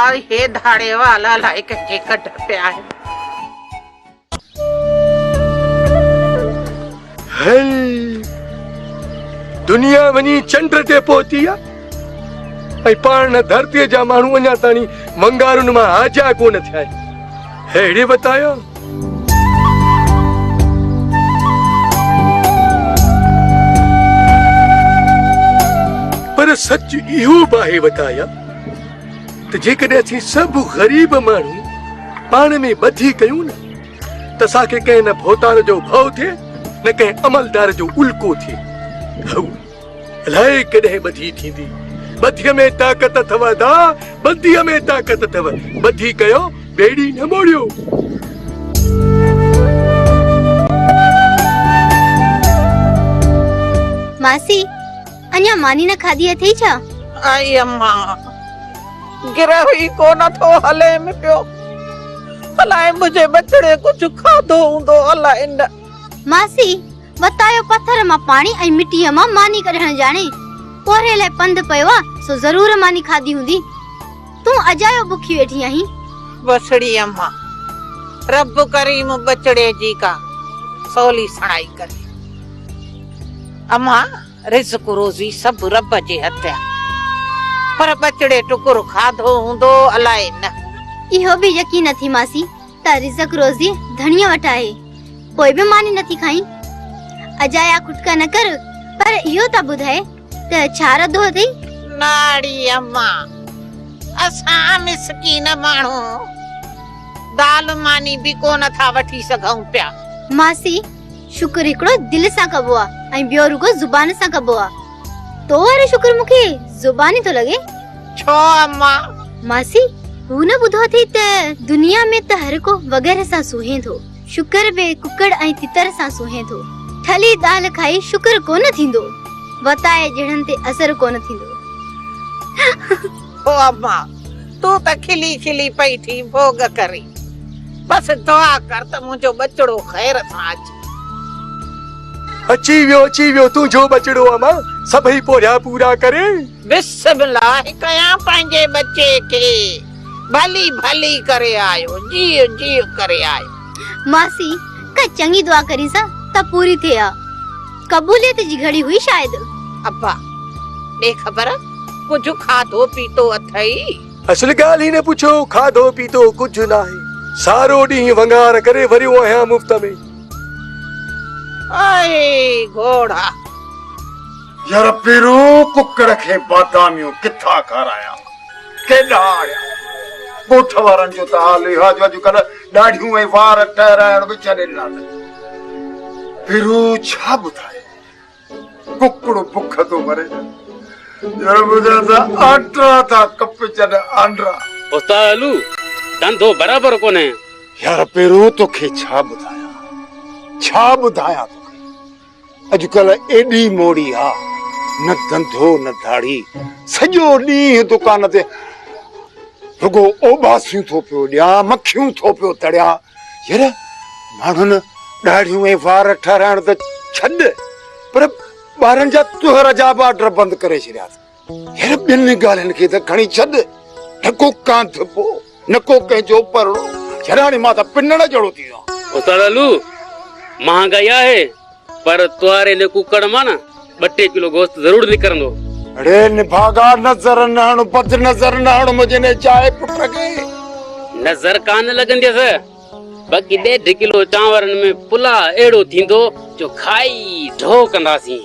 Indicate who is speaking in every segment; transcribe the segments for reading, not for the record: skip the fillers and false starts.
Speaker 1: اهي ڌاڙيوال الائي ڪنهن جي ڪڍ پيا آهن.
Speaker 2: هي دنيا وڃي چنڊ تي پهتي آ ۽ پاڻ نه ڌرتيء جا ماڻهو اڃا تاڻي ونگارن مان آجا ڪونه ٿيا آهن. ههڙي وتايا. پر سچ اهو به آهي وتايا ته جيڪڏهن اسين سڀ غريب ماڻهو پاڻ ۾ ٻڌي ڪيون نه ته اسان کي ڪنهن نه ڀوتار جو ڀؤ ٿئي نه ڪنهن عملدار جو الڪو ٿئي. هو الائي ڪڏهن ٻڌي ٿيندي. ٻڌيء ۾ طاقت اٿو ادا، ٻڌيء ۾ طاقت اٿو. ٻڌي ڪيو، ٻيڙي نه ٻوڙيو.
Speaker 3: ماسي، اڃا ماني نه کاڌي اٿئي ڇا؟
Speaker 1: ائي اما، گرهه ئي ڪو نه ٿو هليم پيو. الائي منهنجي ٻچڙي ڪجهه کاڌو هوندو الائي نه.
Speaker 3: ماسي، وتايو پٿر مان پاڻي ۽ مٽيء مان ماني ڪڍڻ ڄاڻي. پورهيي لاء پنڌ پيو آ، سو ضرور ماني کاڌي هوندي. تون اجايو بکي ويٺي آهين.
Speaker 1: بسڙي اما، رب ڪريم ٻچڙي جي ڪا سولي سڻائي ڪري. اما، رزق روزي سڀ رب جي هٿ آ. پر ٻچڙي ٽڪر کاڌو هوندو الائي نه.
Speaker 3: اهو به يقين اٿي ماسي ته رزق روزي ڌڻيء وٽ آهي. پوء به ماني نٿي کائين؟ اجايا کٽڪا نه ڪر، پر اهو ته ٻڌاء ته ڇا رڌو اٿئي؟
Speaker 1: نه اڙي اما، اسان مسڪين ماڻهو دال ماني به ڪونه ٿا وٺي سگهون پيا.
Speaker 3: ماسي، شڪر هڪڙو دل سان ڪبو آ ۽ ٻيو رڳو زبان سان ڪبو آ. تو وارو شڪر مون کي زباني ٿو لڳي.
Speaker 1: ڇو اما؟
Speaker 3: ماسي، هو نه ٻڌو اٿئي ته دنيا ۾ ته هر ڪو وڳر سان سونهين ٿو. شڪر به ڪڪڙ ۽ تتر سان سونهين ٿو. ٺلهي دال کائي شڪر ڪونه ٿيندو. وتائي جهڙن تي اثر ڪونه ٿيندو.
Speaker 1: او اما، تون ته کلي کلي پئي ٿي ڀوڳ ڪرين. بس دعا ڪر ته منهنجو ٻچڙو خير سان اچي.
Speaker 2: اچي ويو اچي ويو تنهنجو ٻچڙو اما، سڀئي پورهيا پورا ڪري.
Speaker 1: بسم الله ڪيان پنهنجي ٻچي کي. ڀلي ڀلي ڪري آيو، جيء جيء ڪري آيو.
Speaker 3: ماسي، ڪا چڱي دعا ڪرينس ها ته پوري ٿئي ها. قبوليت جي گهڙي هئي شايد.
Speaker 1: ابا، ڏي خبر، ڪجهه کاڌو پيتو اٿئي؟
Speaker 2: اصل ڳالهه ئي نه پڇو، کاڌو پيتو ڪجهه ناهي. سارو ڏينهن ونگار ڪري وريو آهيان مفت ۾.
Speaker 1: اي گهوڙا!
Speaker 4: يار پيرو ڪڪڙ کي باداميون ڪٿان کارايان؟ ڪيڏانهن آڻيان؟ ڳوٺ وارن جو ته حال اهو آهي جو اڄڪلهه ڏاڙهيون ۽ وار ٺهرائڻ به ڇڏي ڏنا اٿن. پيرو ڇا ٻڌايان؟ ڪڪڙ بک ٿو مري. يار منهنجا ته آنڊرا ٿا ڪپجن آنڊرا.
Speaker 5: استاد علو، ڌنڌو برابر ڪونهي.
Speaker 4: يار پيرو توکي ڇا ٻڌايان؟ ڇا ٻڌايان توکي؟ اڄڪلهه ايڏي موڙي آ، نه ڌنڌو نه ڌاڙي، سڄو ڏينهن دڪان تي رڳو اوٻاسيون ٿو پيو ڏيان، مکيون ٿو پيو تڙيان. يار ماڻهن ڏاڙهيون ۽ وار ٺهرائڻ ته ڇڏ، پر ٻارن جا طهر جا به آرڊر بند ڪري ڇڏيا اٿن. يار ٻين ڳالهين کي ته کڻي ڇڏ، نه ڪو ڪانڌپو، نه ڪو ڪنهن جو پرڻو، يار هاڻي مان ته پنڻ جهڙو ٿي ويو آهيان.
Speaker 5: استاد علو، مهانگائي آهي، پر توهاري ان ڪڪڙ مان نه ٻه ٽي ڪلو گوشت ضرور نڪرندو.
Speaker 4: اڙي نڀاڳا، نظر نه هڻ، بد نظر نه هڻ منهنجي انهي چاهي پٽ کي.
Speaker 5: نظر ڪانه لڳنديس، باقي ڏيڍ ڪلو چانورن ۾ پلاء اهڙو ٿيندو جو کائي ڍو ڪنداسين.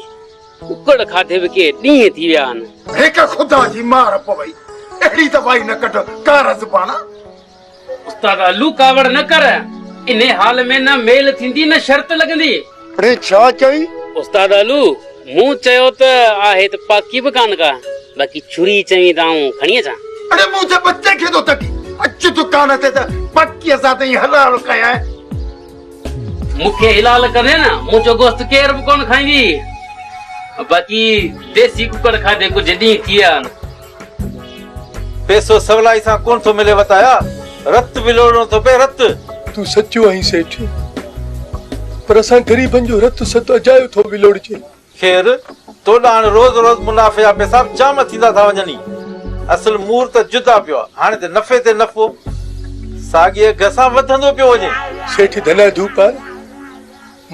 Speaker 5: ڪڪڙ کاڌي به ڪي ڏينهن ٿي ويا آهن.
Speaker 4: هيڪ خدا جي مار پوئي، اهڙي ته وائي نه ڪڍ ڪار زبان.
Speaker 5: استاد علو ڪاوڙ نه ڪر، انهي حال ۾ نه ميل ٿيندي نه شرط لڳندي.
Speaker 4: اڙي ڇا چئي؟
Speaker 5: استاد علو، مون چيو ته آهي ته پاڪي به ڪانه ڪا، باقي ڇري چوين ته آئون کڻي اچان.
Speaker 4: اڙي منهنجي ٻچي کي ٿو تڪي، اچ دڪان تي ته پاڪيء سان تئين حلال ڪيانء.
Speaker 5: مون کي حلال ڪندين نه، منهنجو گوشت ڪير به ڪونه کائيندي. باقي ديسي ڪڪڙ کاڌي ڪجهه ڏينهن ٿي ويا آهن.
Speaker 6: پئسو سولائي سان ڪونه ٿو ملي وتايا، رت ولوڙڻو ٿو پئي رت.
Speaker 2: تون سچو آهين سيٺ، پر اسان غريبن جو رت ست اجايو ٿو ولوڙجي.
Speaker 6: خير، تو ڏانهن روز روز منافعي جا پئسا به جام ٿيندا ٿا وڃن ئي. اصل مور ته جدا پيو آ. هاڻي ته نفعي تي نفعو ساڳئي اگهه سان وڌندو پيو وڃي.
Speaker 2: سيٺ ڌنا ڌوپار،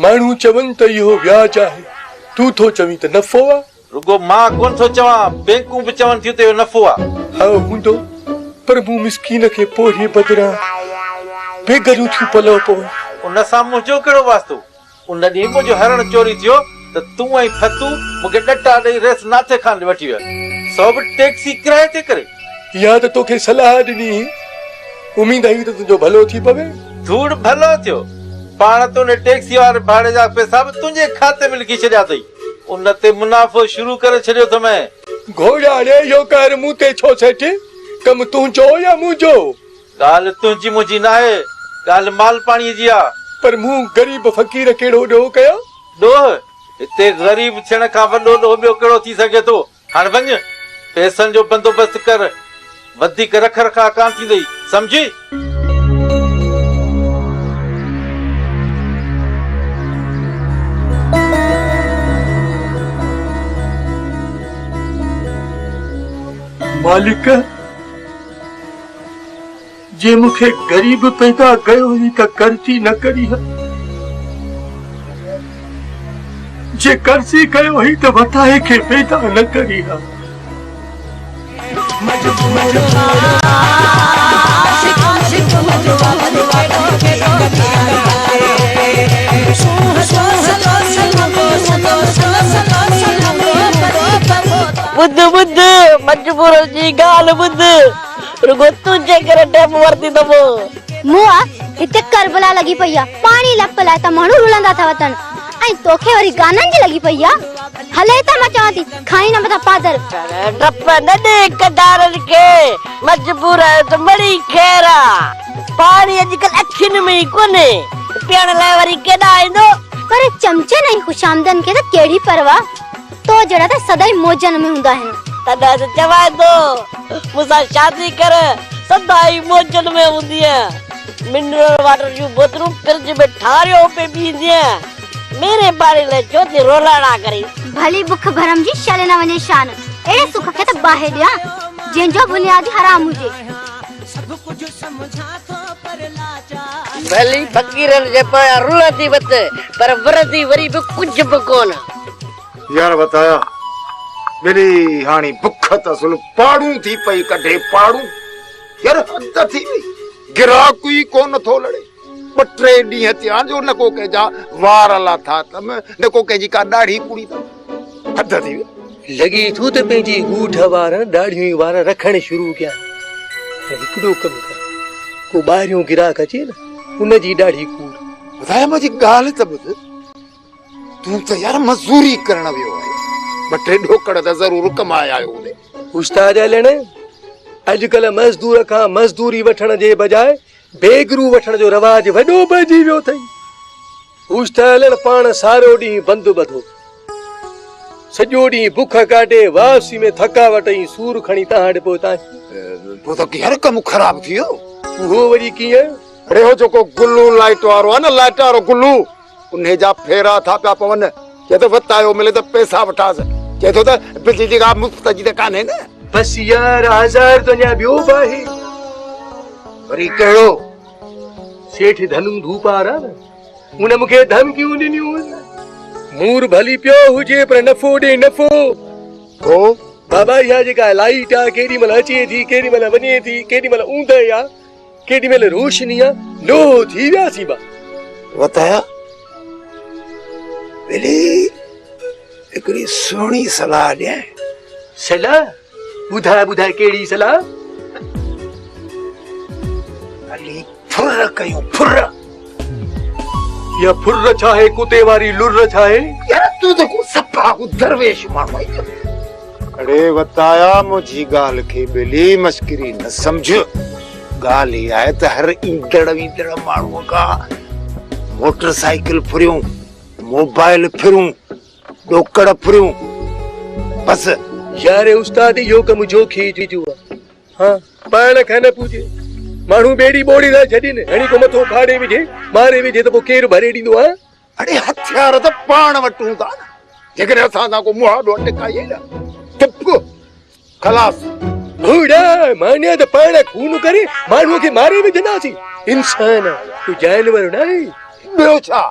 Speaker 2: ماڻهو چون ته اهو وياج آهي، تون ٿو چوين ته نفعو آ.
Speaker 6: رڳو مان ڪونه ٿو چوان، بينڪون به چون ٿيون ته اهو نفعو آ.
Speaker 2: ها هوندو، پر مون مسڪين کي پورهيي بدران بيگريون ٿيون پلئه پون.
Speaker 6: ان سان منهنجو ڪهڙو واسطو؟ ان ڏينهن منهنجو هرڻ چوري ٿيو ته تون ۽ ڦتو مون کي ڏٽا ڏئي ريس ناٿي خان ڏي وٺي ويا، سو به ٽيڪسي ڪرائي تي ڪري.
Speaker 2: اها ته توکي صلاح ڏني هئي، اميد هئي ته تنهنجو ڀلو ٿي پوي.
Speaker 6: ڌوڙ ڀلو ٿيو، پاڻ ته ان ٽيڪسي واري ڀاڙي جا پئسا به تنهنجي کاتي ۾ لکي ڇڏيا اٿئي. ان تي منافعو شروع ڪري ڇڏيو اٿم.
Speaker 2: گهوڙا ڙي اهو قهر مون تي ڇو سيٺ؟ ڪم تنهنجو يا منهنجو؟
Speaker 6: ڳالهه تنهنجي منهنجي ناهي، ڳالهه مال پاڻيء جي آ.
Speaker 2: پر مون غريب فقير ڪهڙو ڏوهه ڪيو؟
Speaker 6: ڏوهه؟ هتي غريب ٿيڻ کان وڏو ڏوهه ٻيو ڪهڙو ٿي سگهي ٿو؟ هاڻ وڃ، پئسن جو بندوبست ڪر، وڌيڪ رک رکاء ڪانه ٿيندئي، سمجهي؟
Speaker 2: مالڪ! جي مون کي غريب پيدا ڪيو هئي ته قرضي نه ڪرين ها. جي قرضي ڪيو هئي ته وتائي کي پيدا نه ڪرين ها.
Speaker 7: ٻڌ ٻڌ مجبور جي ڳالهه ٻڌ. رڳو تنهنجي ڪري ٽيپ ورتي اٿم.
Speaker 3: مون آ هتي ڪربلا لڳي پئي آ، پاڻي لپ لاء ته ماڻهو رلندا ٿا وتن ۽ توکي وري گانن جي لڳي پئي آ. هل هتان مان چوان ٿي، کائين نه متان پادر.
Speaker 7: ڊپ نه ڏي ڪڌارن کي، مجبور آهيو ته مڙئي خير آ. پاڻي اڄڪلهه اکين ۾ ئي ڪونهي، پيئڻ لاء وري ڪيڏانهن ايندو.
Speaker 3: پر چمچن ۽ خوشامدن کي ته ڪهڙي پرواهه. تو جهڙا ته سدائين موجن ۾ هوندا آهن.
Speaker 7: تڏهن ته چوانء ٿو، مون سان شادي ڪر، سدائين موجن ۾ هوندينء. منرل واٽر جون بوتلون فرج ۾ ٺاريو پئي پيئندينء. ميري پاڻي لاء ڇو ٿي رولاڻا ڪرين.
Speaker 3: ڀلي بک ڀرم جي شل نه وڃي شان، اهڙي سک کي ته باهه ڏيان، جنهن جو بنياد ئي حرام هجي.
Speaker 7: ڀلي فقيرن جي پويان رلندي وت، پر ورندي وري به ڪجهه به ڪونه.
Speaker 4: يار وتايا ٻلي هاڻي بک ته اصل پاڙون ٿي پئي ڪڍي پاڙون يار حد ٿي وئي گراهڪ ئي ڪونه ٿو لڙي ٻه ٽي ڏينهن ٿيا جو نه ڪو ڪنهن جا وار لاٿا اٿم نه ڪو ڪنهن جي ڪا ڏاڙهي ڪوڙي اٿم حد ٿي وئي.
Speaker 2: لڳي ٿو ته پنهنجي ڳوٺ وارن ڏاڙهيون ئي وار رکڻ شروع ڪيا آهن پر هڪڙو ڪم ڪر ڪو ٻاهريون گراهڪ اچي نه ان جي ڏاڙهي ڪوڙ.
Speaker 4: وتايا منهنجي ڳالهه ته ٻڌ. تون ته يار مزوري ڪرڻ ويو آهين، ٻه ٽي ڏوڪڙ ته ضرور ڪمائي آيو هوندين.
Speaker 2: استاد علڻ، اڄڪلهه مزدور کان مزدوري وٺڻ جي بجاء بيگرو وٺڻ جو رواج وڏو پئجي ويو اٿئي. استاد علڻ پاڻ سارو ڏينهن بند ٻڌو، سڄو ڏينهن بک ڪاٽي واپسي ۾ ٿڪاوٽ ۽ سور کڻي تان وٽ پهتا آهيون.
Speaker 4: پوء ته يار ڪم خراب ٿي ويو.
Speaker 2: اهو وري ڪيئن؟
Speaker 4: اڙي هو جيڪو گلو لائيٽ وارو آهي نه، لائيٽ وارو گلو، انهي جا ڦيرا ٿا پيا پون. چئي ٿو وتايو ملي ته پئسا وٺانس. چئي ٿو ته بجلي جي ڪا مفت جي ته ڪانهي نه.
Speaker 2: بس يار آزار ته اڃا ٻيو به آهي.
Speaker 4: وري ڪهڙو؟
Speaker 2: سيٺ ڌنو ڌوپار آ نه، ان مون کي ڌمڪيون ڏنيون هن. مور ڀلي پيو هجي پر نفعو ڏي نفعو.
Speaker 4: ڪو؟
Speaker 2: بابا اها جيڪا لائيٽ آ ڪيڏي مهل اچي ٿي ڪيڏي مهل وڃي ٿي ڪيڏي مهل اوندهه آ. ڪيڏي مهل روشني آ لوهه ٿي وياسين با.
Speaker 4: وتايا ٻلي هڪڙي سهڻي صلاح ڏيانء.
Speaker 2: صلاح؟ ٻڌاء ٻڌاء ڪهڙي صلاح؟
Speaker 4: هلي ڦر ڪيون ڦر.
Speaker 2: اها ڦر ڇا آهي ڪتي واري لر ڇا آهي؟
Speaker 4: يار تون ته ڪو صفا ڪو درويش ماڻهو آهين. اڙي وتايا منهنجي ڳالهه کي ٻيلي مشڪري نه سمجهه. ڳالهه اها آهي ته هر ايندڙ ويندڙ ماڻهوء کان موٽر سائيڪل ڦريون، موبائل ڦرون، ڏوڪڙ ڦريون، بس.
Speaker 2: يار استاد اهو ڪم جوکي جو آ. ها پاڻ کان نه پوڄي. ماڻهو ٻيڙي ٻوڙي ٿا ڇڏين، هڻي ڪو مٿو ڦاڙي وجهي، ماري وجهي ته پوء ڪير ڀري ڏيندو ها.
Speaker 4: اڙي هٿيار ته پاڻ وٽ هوندا نه، جيڪڏهن اسان سان ڪو مهاڏو اٽڪائي نه ته پوء خلاص.
Speaker 2: گهوڙا، معنيٰ ته پاڻ خون ڪري ماڻهوء کي ماري وجهنداسين. انسان آ، تون جانور ناهين.
Speaker 4: ٻيو ڇا؟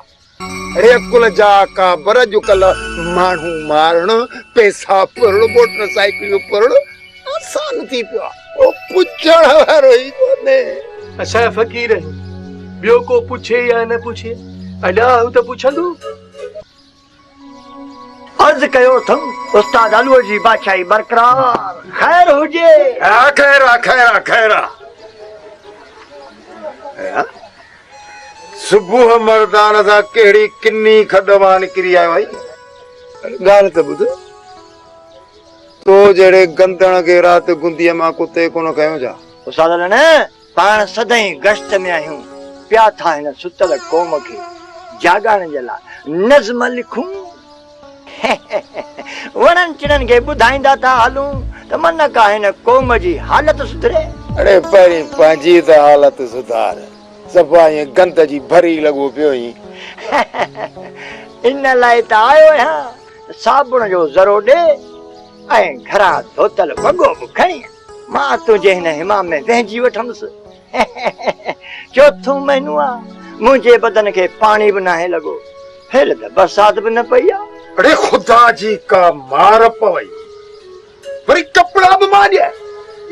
Speaker 4: اڙي عقل جا اڪابر، اڄڪلهه ماڻهو مارڻ، پئسا ڦرڻ، موٽر سائيڪليون ڦرڻ آسان ٿي پيو آ. ڪو پڇڻ وارو ئي ڪونهي.
Speaker 2: اسان فقير آهيون، ٻيو ڪو پڇي يا نه پڇي، الله ته پڇندو.
Speaker 8: عرض ڪيو اٿم استاد علوء جي بادشاهي برقرار خير هجي.
Speaker 4: ها خير آ خير آ خير آ. صبح مردان سان ڪهڙي ڪني کڏ مان نڪري آيو آهين. ڳالهه ته ٻڌ. تو جهڙي گندڻ کي رات گنديء مان ڪتي ڪونه کنيو ڇا؟
Speaker 8: استاد علڻ پاڻ سدائين گشت ۾ آهيون، پيا ٿا هن ستل قوم کي جاڳائڻ جي لاء نظم لکون. وڻن چڻن کي ٻڌائيندا ٿا هلون ته من ڪا هن قوم جي حالت سڌري.
Speaker 4: اڙي پهرين پنهنجي ته حالت سڌار، صفا ائين گند جي ڀري لڳو پيو آهين.
Speaker 8: ان لاء ته آيو آهيان ته صابڻ جو ذرو ڏي ۽ گهران ڌوتل وڳو به کڻي آ. مان تنهنجي هن حمام ۾ وهنجي وٺندس. چوٿون مهينو آ، منهنجي بدن کي پاڻي به ناهي لڳو. هيل ته برسات به نه پئي آ.
Speaker 4: اڙي خدا جي ڪا مار پوئي، وري ڪپڙا به مان ڏيان.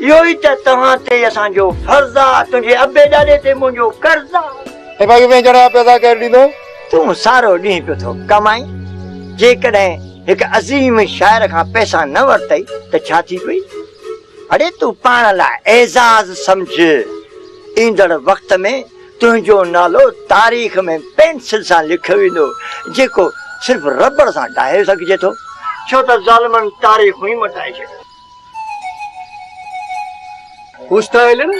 Speaker 8: اهو ئي ته توهان تي اسان جو فرض آ، تنهنجي ابي ڏاڏي تي منهنجو قرض آ.
Speaker 4: ۽ باقي وهنجڻ جا پئسا ڪير ڏيندو؟
Speaker 8: تون سارو ڏينهن پيو ٿو ڪمائين، جيڪڏهن هڪ عظيم شاعر کان پئسا نه ورتئي ته ڇا ٿي پئي؟ اڙي تون پاڻ لاء اعزاز سمجهه، ايندڙ وقت ۾ تنهنجو نالو تاريخ ۾ پينسل سان لکيو ويندو، جيڪو صرف ربڙ سان ڊاهي سگهجي ٿو. ڇو ته ظالمن تاريخون ئي مٽائي ڇڏيون.
Speaker 2: اوستائلڻ،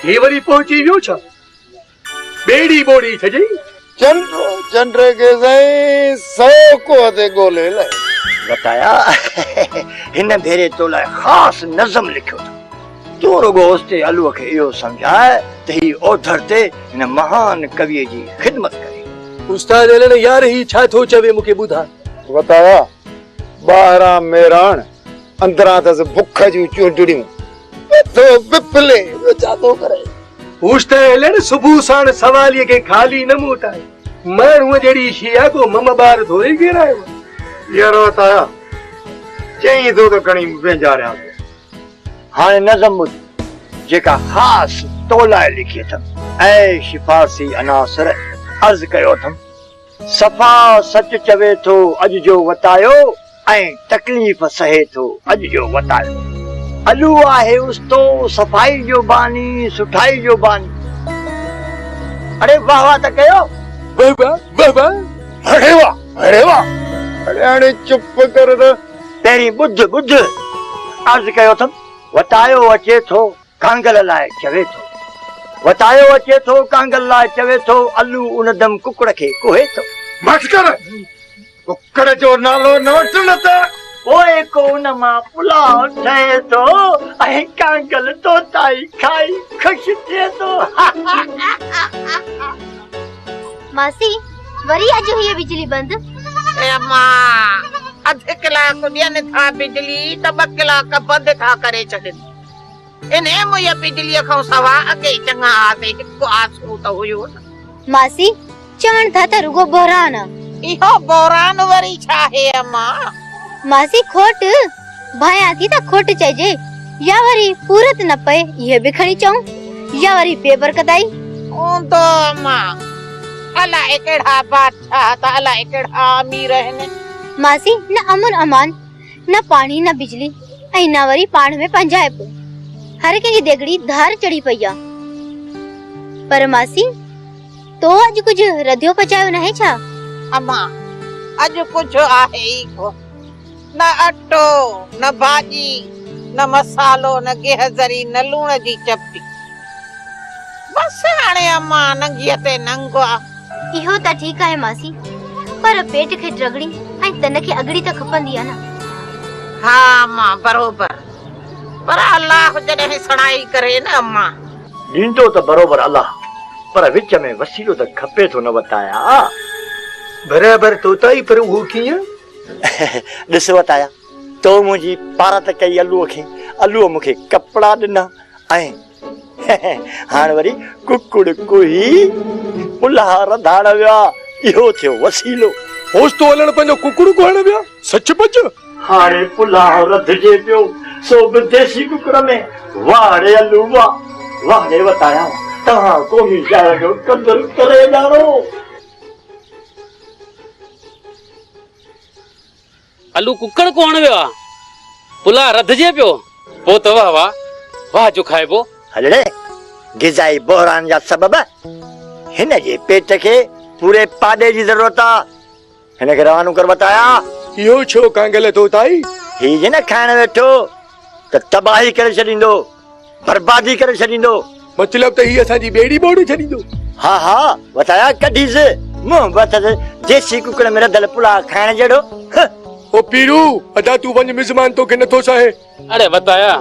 Speaker 2: هي وري پهچي ويو ڇا؟ ٻيڙي ٻوڙي ڇڏيئي.
Speaker 4: چنڊ چنڊ کي سائين سئو ڪوهه تي ڳولي لهي.
Speaker 8: وتايا، هن ڀيري تو لاء خاص نظم لکيو اٿم. تون رڳو اوستي علوء کي اهو سمجهاء ته هي اوڌر تي هن مهان ڪويء جي خدمت ڪري.
Speaker 2: استاد علڻ، يار هي ڇا ٿو چوي مون کي ٻڌاء.
Speaker 4: وتايا، ٻاهران ميراڻ، اندران اٿس بک جون چونڊڙيون. ٿو وڦلي، ٻيو ڇا ٿو ڪري؟
Speaker 2: هوش ته علڻ صبح ساڻ سواليء کي خالي نه موٽائي. ماڻهوء جهڙي شيء آ، ڪو مم ٻار ٿوري ڪيرايو آ.
Speaker 4: يار وتايا، چئين ٿو ته کڻي وينجاريان ٿو.
Speaker 8: هاڻي نظم ٻڌ، جيڪا خاص تو لاء لکي اٿم. اي شفارسي عناصر، عرض ڪيو اٿم. صفا سچ چوي ٿو اڄ جو وتايو ۽ تڪليف سهي ٿو اڄ جو وتايو. علو آهي استو صفائي جو باني سٺائي جو باني. اڙي واه واه ته ڪيو.
Speaker 2: واه واه واه واه.
Speaker 4: اڙي واه اڙي واه. اڙي هاڻي چپ ڪر نه.
Speaker 8: پهرين ٻڌ ٻڌ. عرض ڪيو اٿم وتايو اچي ٿو. ڪانگل لاء چوي ٿو. وتايو اچي ٿو ڪانگل لاء چوي ٿو الو ان دم ڪڪڙ کي ڪوهي ٿو.
Speaker 4: ماٺ ڪر! ڪڪڙ جو نالو نه وٺ نه ته.
Speaker 8: پوء ڪو ان مان پلاء ٺهي ٿو ۽ ڪانگل توتائي کائي خوش ٿئي ٿو.
Speaker 3: ماسي وري اڄ هئي بجلي بند.
Speaker 1: اي اما اڌ ڪلاڪ ڏين ٿا بجلي ته ٻه ڪلاڪ بند ٿا ڪري ڇڏين. انهيء مئي بجليء کان سوا اڳي ئي چڱا هئاسين، هڪ آسرو ته هيو نه.
Speaker 3: ماسي، چون ٿا ته رڳو بحران آ.
Speaker 1: اهو بحران وري ڇا آهي اما؟
Speaker 3: ماسي، کوٽ، ڀانيان ٿي ته کوٽ چئجي يا وري پورت نه پئي اهي به کڻي چئون يا وري بي برڪتائي.
Speaker 1: هوندو اما، الائي ڪهڙا بادشاهه ته الائي ڪهڙا امير آهن.
Speaker 3: ماسي، نه امن امان، نه پاڻي نه بجلي ۽ نه وري پاڻ ۾ پنهنجائپ. هر ڪنهن جي ديڳڙي ڌار چڙهي پئي آ. پر ماسي تو اڄ ڪجهه رڌيو پچايو ناهي ڇا؟
Speaker 1: امان اڄ ڪجهه آهي ئي ڪو نه اٽو نه ڀاڄي نه مصالحو نه گيهه ذري نه لوڻ جي چپٽي. بس هاڻي امان ننگيء تي ننگ آ.
Speaker 3: اهو ته ٺيڪ آهي ماسي، پر پيٽ کي ڊرگڙي ۽ تن کي اڳڙي ته کپندي آ نه.
Speaker 1: ها امان بروبر، پر الله جڏهن سڻائي ڪري نه امان.
Speaker 8: ڏيندو ته بروبر الله، پر وچ ۾ وسيلو ته کپي ٿو نه وتايا.
Speaker 2: برابر توتائي، پر اهو ڪيئن؟
Speaker 8: ڏس وتايا. تو منهنجي پارت ڪئي الوء کي، الوء مون کي ڪپڙا ڏنا ۽ هاڻ وري ڪڪڙ ڪوهي پلاهه رڌائڻ ويو آ. اهو ٿيو وسيلو.
Speaker 2: اوچتو هلڻ پنهنجو ڪڪڙ ڪوهڻ ويا؟ سچ پچ؟
Speaker 8: هاڻي پلاهه رڌجي پيو، سو به ديسي ڪڪڙ ۾. واهه ڙي الو واهه، واهه ڙي وتايا، توهان قومي شاعر جو قدر ڪري ڄاڻو.
Speaker 5: الو ڪڪڙ ڪوهڻ ويو آ، پلاء رڌجي پيو، پوء ته واه واه، واه جو کائبو.
Speaker 8: هل ڙي، غذائي بحران جا سبب، هن جي پيٽ کي پوري پاڏي جي ضرورت آ، هن کي روانو ڪر وتايا.
Speaker 2: اهو ڇو ڪانگل ٿو تائي؟
Speaker 8: هي جي نه کائڻ ويٺو ته تباهي ڪري ڇڏيندو. بربادي ڪري ڇڏيندو.
Speaker 2: مطلب ته هي اسان جي ٻيڙي ٻوڙي ڇڏيندو.
Speaker 8: ها ها وتايا ڪڍيس منهن به اٿس ديسي ڪڪڙ ۾ رڌل پلاء کائڻ جهڙو هه.
Speaker 2: او پيرو ادا تون وڃ مزمان توکي نٿو سهي.
Speaker 5: اڙي وتايا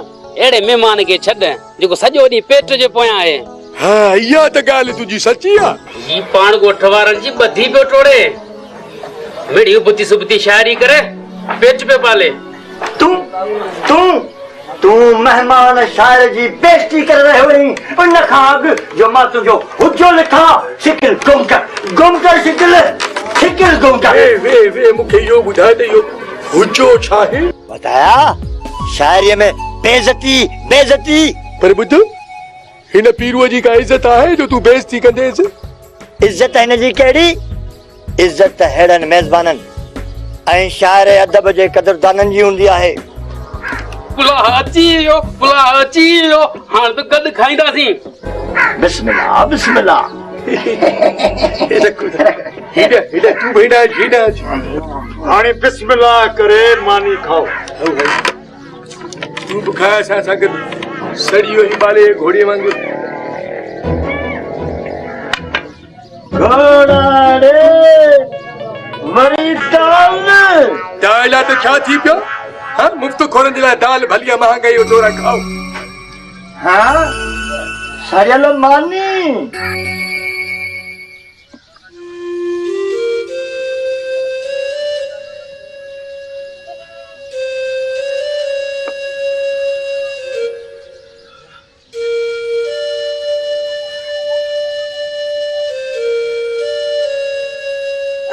Speaker 5: اهڙي مهمان کي ڇڏ جيڪو سڄو ڏينهن پيٽ جي پويان آهي.
Speaker 2: ها اها ته ڳالهه تنهنجي سچي آ.
Speaker 5: هي پاڻ ڳوٺ وارن جي ٻڌي پيو ٽوڙي. مڙئي ابتي سبتي شاعري ڪري پيٽ پيو پالي.
Speaker 8: تون تون تون مهمان شاعر جي بيعزتي ڪري رهيو آهين، ان کان اڳ جو مان تنهنجو حجو لکان، شڪل گم ڪر، گم ڪر شڪل، شڪل گم ڪر.
Speaker 2: وي وي وي مون کي اهو ٻڌاء ته اهو حجو ڇا آهي؟
Speaker 8: وتايا، شاعريء ۾ بيعزتي، بيعزتي.
Speaker 2: پر ٻڌ، هن پيروء جي ڪا عزت آهي جو تون بيعزتي ڪنديس؟
Speaker 8: عزت هن جي ڪهڙي؟ عزت ته ههڙن ميزبانن ۽ شاعر ادب جي قدردانن جي هوندي آهي.
Speaker 5: پلاهه اچي ويو، پلاهه اچي ويو، هاڻ ته گڏ کائينداسين.
Speaker 8: بسم الله، بسم الله.
Speaker 2: هيڏانهن، هيڏانهن، تون به هيڏانهن اچ، هيڏانهن اچ.
Speaker 4: هاڻي بسم الله ڪري ماني کائو.
Speaker 2: تون به کاء اسان سان گڏ، سڙي ويو هين ٻالي جي گهوڙي وانگر.
Speaker 8: گهوڙا ڙي وري دال.
Speaker 2: دال آ ته ڇا ٿي پيو ها مفت خورن جي لاء دال ڀلي آ مهانگائي جو دور آ کائو.
Speaker 8: ها سڙيل ماني.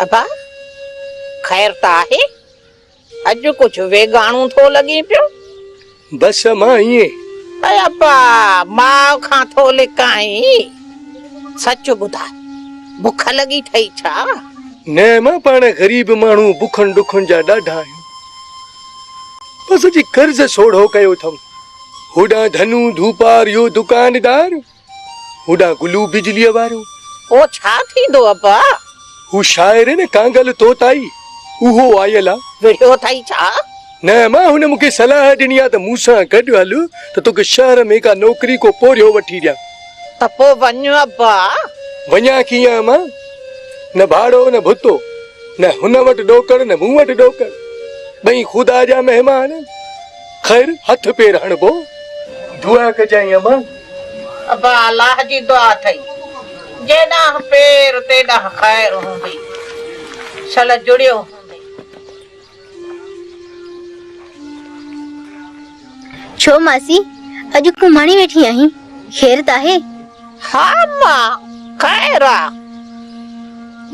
Speaker 1: ابا، خير ته آهي؟ اڄ ڪجهه ويڳاڻو ٿو لڳين پيو.
Speaker 2: بس امان ائين.
Speaker 1: اي ابا، ماء کان ٿو لڪائين. سچ ٻڌاء، بک لڳي ٿئي ڇا؟
Speaker 2: نه امان، پاڻ غريب ماڻهو بکن ڏکن جا ڏاڍا آهيون. بس اچي قرض سوڙهو ڪيو اٿم. هوڏانهن ڌنو ڌوپار اهو دڪاندار، هوڏانهن گلو بجليء وارو.
Speaker 1: پوء ڇا ٿيندو ابا؟
Speaker 2: هو شاعر نه ڪانگل طوطائي، اهو آيل آ.
Speaker 1: وڙهيو اٿئي ڇا؟
Speaker 2: نه امان، هن مون کي صلاح ڏني آ ته مون سان گڏ هل ته توکي شهر ۾ ڪا نوڪري ڪو پورهيو وٺي ڏيان.
Speaker 1: ته پوء وڃ ابا.
Speaker 2: وڃان ڪيئن امان؟ نه ڀاڙو نه ڀتو، نه هن وٽ ڏوڪڙ نه مون وٽ ڏوڪڙ. ٻئي خدا جا مهمان. خير هٿ پير هڻبو. دعا ڪجانء امان.
Speaker 1: ابا الله جي دعا اٿئي. جيڏانهن پير تيڏانهن خير هوندي. شل جڙيو هوندين.
Speaker 3: ڇو ماسي اڄ ڪوماڻي ويٺي آهين خير ته آهي؟
Speaker 1: ها امان خير آ.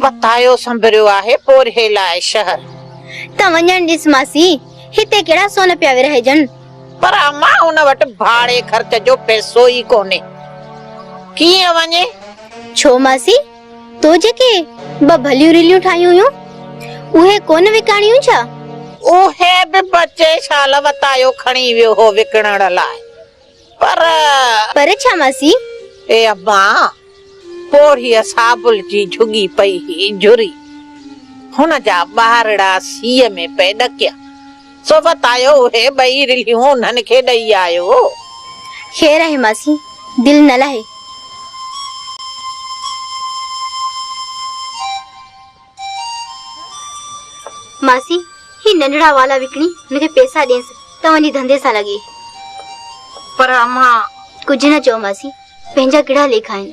Speaker 1: وتايو سنڀريو آهي پورهيي لاء شهر.
Speaker 3: ته وڃڻ ڏيس ماسي. هتي ڪهڙا سون پيا ورهائجن.
Speaker 1: پر امان هن وٽ ڀاڙي خرچ جو پئسو ئي ڪونهي. ڪيئن وڃي؟
Speaker 3: ڇو ماسي، تو جيڪي ٻه ڀليون رليون ٺاهيون هيون، اهي ڪونه وڪاڻيون ڇا؟
Speaker 1: اهي به بچي شال وتايو کڻي ويو هو وڪڻڻ لاء. پر.
Speaker 3: پر ڇا ماسي؟
Speaker 1: اي امان، پوڙهيء صابل جي جهڳي پئي هئي جهري. هن جا ٻارڙا سيء ۾ پئي ڏڪيا. سو وتايو اهي ٻئي رلهيون انهن کي ڏئي آيو.
Speaker 3: خير آهي ماسي، دل نه لاهي. ماسي، هي ننڍڙا والا وڪڻي هن کي پئسا ڏينس ته وڃي ڌنڌي سان لڳي.
Speaker 1: پر امان.
Speaker 3: ڪجهه نه چئو ماسي، پنهنجا ڪهڙا ليکا آهن.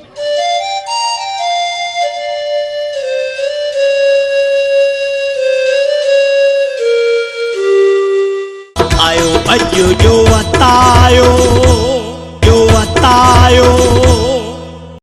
Speaker 9: آيو اڄ جو وتايو جو.